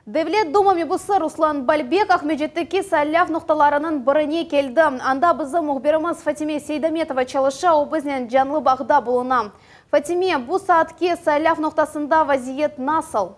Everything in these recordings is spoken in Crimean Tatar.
Devlet Duma mebusı Ruslan Balbek Aqmescitteki saylav noqtalarınıñ birine keldi. Anda bizim mühbirimiz Fatime Seydametova çalışa, o biznen canlı bağda buluna. Fatime, bu saatke saylav noqtasında vaziyet nasıl?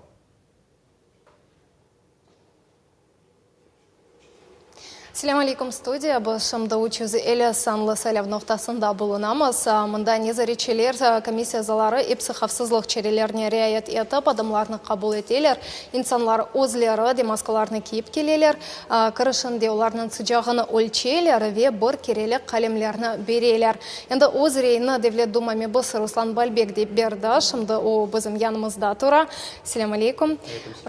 Selâm aleyküm, studiya. Biz şimdi 350 sanlı saylav noqtasında bulunamız. Mında nezaretçiler, komissiya azaları episi havfsızlıq çarelerine riayet etip, adamlarnı qabul eteler. İnsanlar özleri de maskalarnı kiyip keleler. Kirişinde olarnıñ sıcağını ölçeyler ve bir kerelik qalemlerni bereler. Endi öz reyini Devlet Duma mebusı Ruslan Balbek de berdi. Şimdi o bizim yanımızda tura. Selâm aleyküm.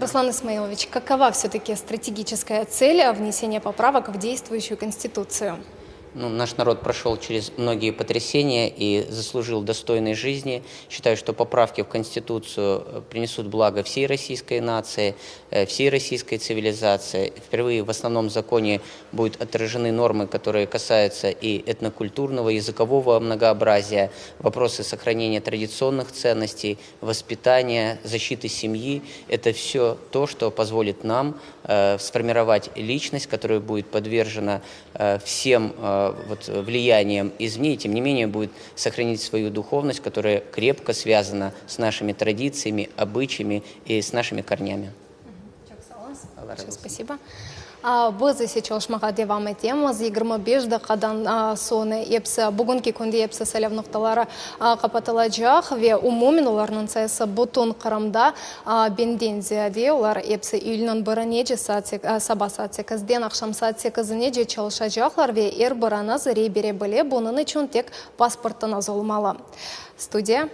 Ruslan İsmailoviç, kakova все-таки стратегическая цель внесения поправок в действующую Конституцию? Ну, наш народ прошел через многие потрясения и заслужил достойной жизни. Считаю, что поправки в Конституцию э, принесут благо всей российской нации, э, всей российской цивилизации. Впервые в основном законе будут отражены нормы, которые касаются и этнокультурного, языкового многообразия, вопросы сохранения традиционных ценностей, воспитания, защиты семьи. Это все то, что позволит нам э, сформировать личность, которая будет подвержена э, всем э, вот, влияниям извне, и тем не менее будет сохранить свою духовность, которая крепко связана с нашими традициями, обычаями и с нашими корнями. Спасибо. Biz ise çalışmağa devam etemiz. 25 daqqadan soñ episi, bugünki künde episi saylav noqtaları qapatılacaq ve umumen olarnıñ sayısı bütün Qırımda biñden ziyade. Olar episi iyülniñ birinece saat saba saat sekizden aqşam saat sekizinece çalışacaqlar ve er biriñiz rey bere bile, bunıñ içün tek pasportıñız olmalı. Studiya.